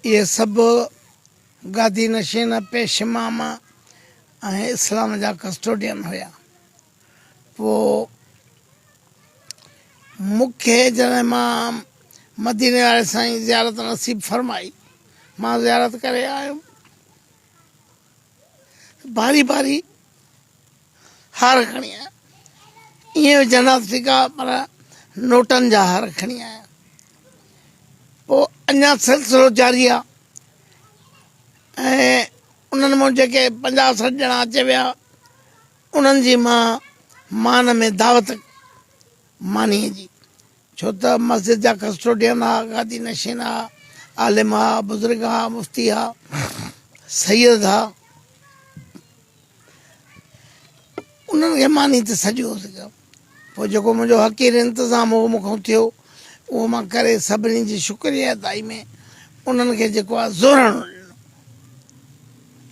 اهي سڀ گادي نشين، پيش امام ۽ اسلام جا ڪسٽوڊين هيا. پوء مون کي جڏهن مان مديني واري سائين زيارت نصيب فرمائي، مان زيارت ڪري آيم، باري باري هار کڻي آيا. ائين وجهندا ته ٺيڪ آ پر نوٽن جا هار کڻي آيا. پوء اڃا سلسلو جاري آ ۽ انهن مان جيڪي پنجاهه سٺ ڄڻا اچي ويا انهن جي مان مان ۾ دعوت مانيء جي، ڇو ته مسجد جا ڪسٽوڊين ها، گادي نشين ها، عالم ها، بزرگ ها، مفتي ها، سيد ها، انهن کي ماني تي سڏيو هوس. پوء جيڪو منهنجو حقير انتظام هو مون کان ٿيو، اهو مان ڪري سڀني جي شڪريه ادائي ۾ انهن کي جيڪو آهي زوراڻو ڏنو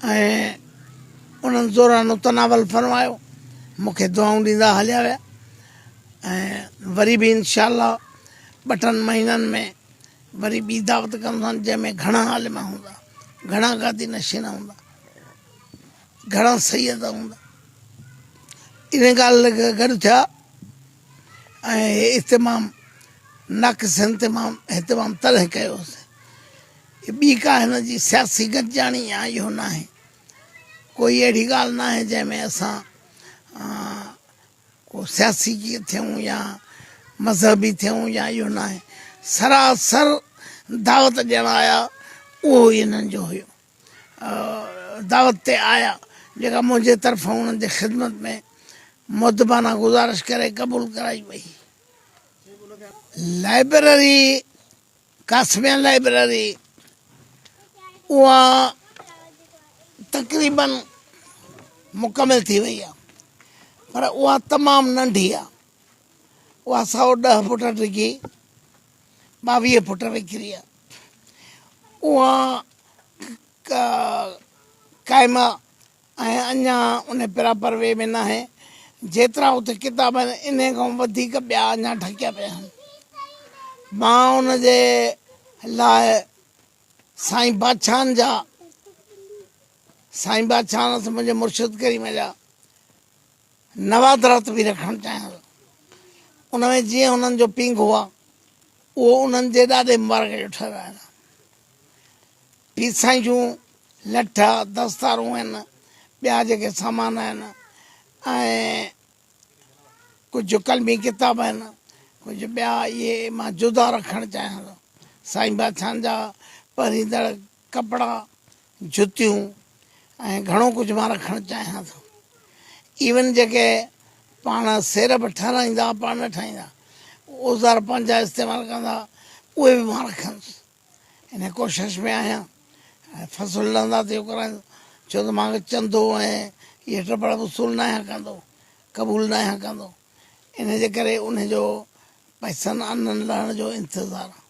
۽ انهن زوراڻو تناول فرمايو، مون کي دعائون ڏيندا هليا ويا ۽ وري به انشاء الله ٻه ٽن مهينن ۾ وري ٻي دعوت ڪندس جنهن ۾ گهڻا عالم هوندا، گهڻا گادي نشين هوندا. گهڻا سيد هوندا. ان ڳالهه لڳ گڏ ٿيا ۽ هي اهتمام ناقص اهتمام اهتمام تڏهن ڪيو هوسين. هي ٻي ڪا هن جي سياسي گڏجاڻي يا اهو ناهي. ڪوئي اهڙي ڳالهه ناهي جنهن ۾ اسان ڪو سياسي ٿيون يا مذهبي ٿيون يا اهو ناهي. سراسر دعوت ڏيڻ آيا اهو ئي هنن جو هيو. دعوت تي آيا، جيڪا منهنجي طرفان انهن جي خدمت ۾ مؤدبانه گذارش ڪري قبول ڪرائي وئي. لائبرري، قاسميه لائبرري، اها تقريباً مڪمل ٿي وئي آهي، پر اها تمام ننڍي آهي. اها 110 فوٽ ڊگهي، 22 فوٽ ويڪري آهي. اها قائم آ ۽ اڃا ان پراپر وي ۾ ناهي. جيترا اتي ڪتاب آهن انهي کان وڌيڪ ٻيا اڃا ڍڪيا پيا آهن. مان ان جي لاء سائين بادشاهن جا، سائين بادشاهن منهنجي مرشد ڪريم جا نوادرات به رکڻ چاهيان ٿو. ان ۾ جيئن انهن جو پينگهو آ اهو انهن جي ڏاڏي مبارڪ جو ٺهرايل آ. پير سائين جون لٺ، دستارون آهن، ٻيا جيڪي سامان آهن ۽ ڪجهه قلمي ڪتاب آهن، ڪجهه ٻيا اهي مان جدا رکڻ چاهيان ٿو. سائين بادشاهن جا پهريندڙ ڪپڙا، جتيون ۽ گهڻو ڪجهه مان رکڻ چاهيان ٿو. ايون جيڪي پاڻ سير به ٺهرائيندا پاڻ نه ٺاهيندا، اوزار پنهنجا استعمال ڪندا اهي به مان رکندس. ان ڪوشش ۾ آهيان ۽ فصل لهندا ته اهو ڪرائيندس ڇو ته مان چندو ۽ اهي ٽپڙ وصول ناهيان ڪندو، قبول ناهيان ڪندو. ان جي ڪري ان جو پئسن انن لهڻ جو انتظار آهي.